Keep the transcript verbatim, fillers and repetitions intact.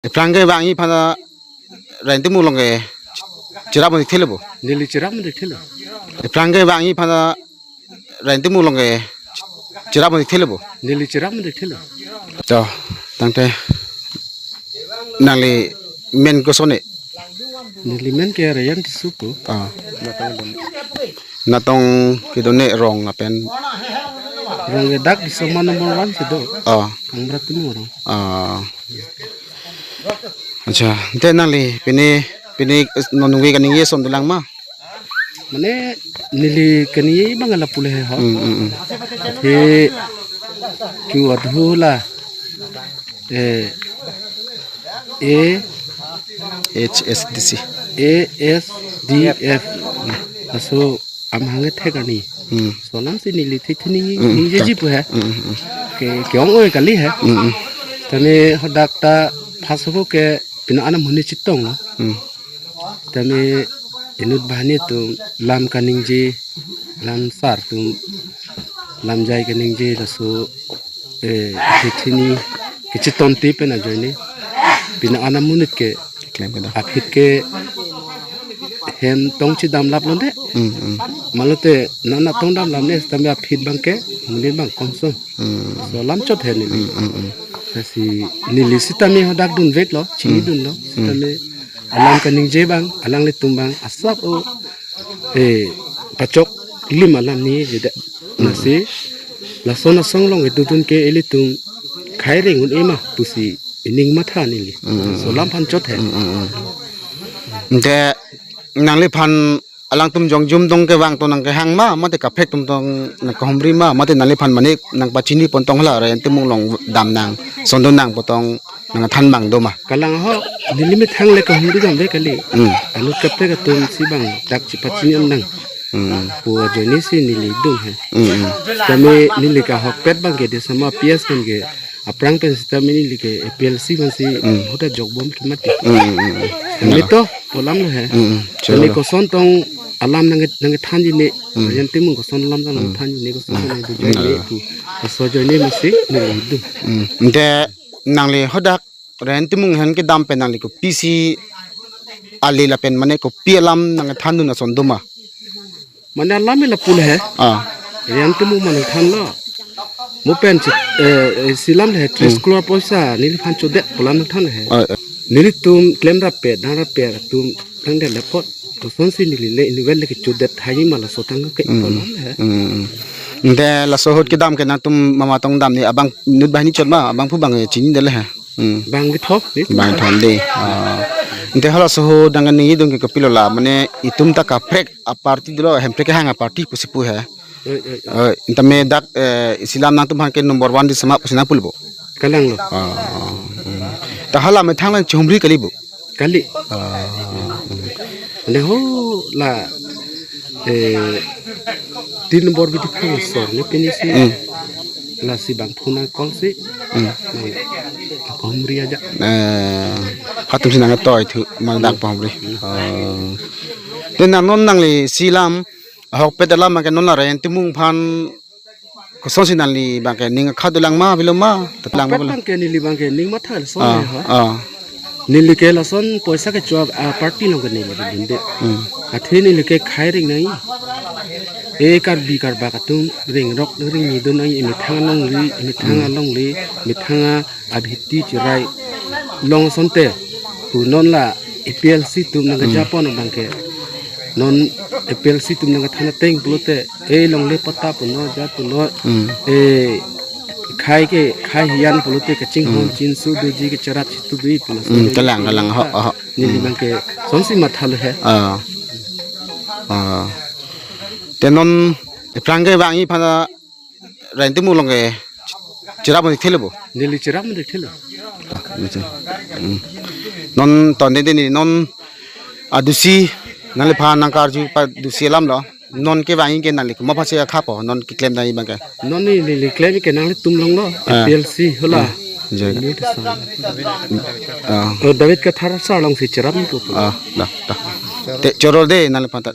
Aphrang ke vangji aphan Rengtimung along ke cherap mo thekthelo bo. Neli cherap mo thekthelo. Aphrang ke vangji aphan Rengtimung along ke cherap mo thekthelo bo. Neli cherap mo thekthelo. To, tangte nangli men koson ne? Neli men ke Reyan Tisso pu. Ah. Natong kedon ne rong lapen? Rong ke dak Disomar number one si do. Ah. Kangbra Timung rong. Ah. Acha, te nangli pini, pini non nungve kaningje ason dolang ma? Mane neli kaningje abang lapu le he ho. Hmm, hmm, hmm. He Q adhu la. Eh, A H S D C. A S D F. Laso amahang thek ani. Hmm. Laso alam si neli thekthini Hmm, ningjeji ta- pu he. Hmm, hmm, hmm. Ke, ke-ong oi kali he. Hmm, hmm. Tame hadak ta paso ko ke pina anam huni chetong lo. Hmm. Tame inut banghini atum lam kaningje, lam sar atum lam jai kaningje laso, eh, thekthini kachetongte pen ajoine pina anam monit ke Keklem kedo. Aphi ke hem tong chedam lap londe. Hmm, hmm. Malote nana tong dam lam ne sitame aphi abang ke monit abang komson. Hmm. Laso alam chot he neli. Hmm, hmm, hmm. Lasi neli sitame hadak dunvek lo, chini Hmm. dun lo. Hmm. Sitame alam kaningje abang, alanglitum abang asap o, eh, pachok lim alam ningjedet. Hmm. Lasi lason asong along kedodun ke ilitum khai reng un-e ma pusi ining matha neli. Hmm. Laso alam aphan chot he. Hmm, hmm, hmm. Te nangliphan alangtum jongjum tong kevang tong nangkehang ma, mate kaprek atum tong nangkehumri ma, mate nangliphan mane nangpachini pon tong hala Rengtimung along dam nang sondun nang pu tong nangthan abang do ma? Kalang ho, neli methang le kehumri damde kali. Hmm. Anut kaprek atum si abang dak chepachini nang. Hmm. Pu ajoine si neli dun he. Hmm, hmm. Tame neli kahokpet abang ke Disomar P S abang ke aphrang pen sitame neli ke A P L C abang si Hmm. huda jokbom ke mati. Hmm, hmm, hmm. Neli to pu alam lo he. Hmm, hmm. Neli Chalo. Koson tong alam nang nangthanji ne. Hmm. Rengtimung koson alam tong Hmm. nangthanji ne koson Hmm. nang dujai ne Hmm. pu. Laso ajoine masi neli dun. Hmm. Te nangli hadak Rengtimung ahin kedam pen nangli kopisi ale lapen mane kopi alam nangthandun ason do ma? Mane alam lapu le he. Ah. Rengtimung mane than lo. Mo pen chit, eh, eh, isi alam le he, tris Hmm. crore poisa neliphan chodet pu alam than he. Ah, ah. Nelitum klemrap pe, dangrap pe atum tangdet le apot. Kosonsi neli le inutvet le kechodet hai ma laso tang ke Hmm. pu alam le he. Hmm. Te laso ahut kedam ke nangtum mama tong dam ne abang inut banghini chot ma, abangphu abang chinidetlo he. Hmm. Bang kethom, eh? Bang kethom de. Ah. Te halaso ahut nangkaningjedun ke kopilo la, mane itum ta kaprek a-party dolo, Hemprek kehang a-party pusi pu he. Oi, oi, oi. Eh, tame dak, eh, isi alam nangtumphan ke number one Disomar pusi nangpulo bo. Kalang lo. Ah. Hmm. Ta hala methang lang chehumri kali bo. Kali. Ah. Ande ho la, eh, tin number bidi phang sor ne pini si. Hmm. Lasi bangphu nangcall si. Hmm. Nang, nangkehumri aja. Eh, hatum si nangtoi thu, ma dak pahumri. Hmm. Ah. Te nang non nangli isi alam, ahokpet alam ke non la Rengtimung aphan kosonsi nangli abang ke ning khadu lang ma, bilo ma, tatlang ma Ahokpet bilo. Abang ke neli abang ke ning matha lason Ah, he ha. Ah. Neli ke lason poisa kecho a-party along ke neli dun de. Hmm. Athe neli ke khai reng nangji. E Karbi Karbak atum ringrok ringnidun nangji, emethang alongle, emethang Hmm. alongle, emethang a-abhiti chirai long asonte. Pu non la A P L C atum nangkejapon abang ke. Non A P L C atum nangkethan ateng pulote, e longle patta punon, jat punon, Hmm. e khai ke, khai hijan pulote kachinghon Hmm. chinsu doji, kecherat chitu doji pulo. Hmm, kalang, kalang, ho, ho. Neli Hmm. abang ke kosonsi matha lo he. Ah. Ah. Te non aphrang ke vangji aphan Rengtimung along ke cherap mo thekthelo bo? Neli cherap mo thekthelo. Ah, betul. Hmm. Non tonde de ni non adusi nangliphan nangkarju padusi alam lo. Non kevangji ke nangli komat aphansi akha po, non keklem dai abang ke. Non ne neli klem ke nanglitum along lo, Ah. A P L C hala. Hmm. Jai. Ini ke sa. Ah. Oh, David Kathar sar alongsi cherap ni ko. Ah, dah, dah. Te choro de nangliphan ta.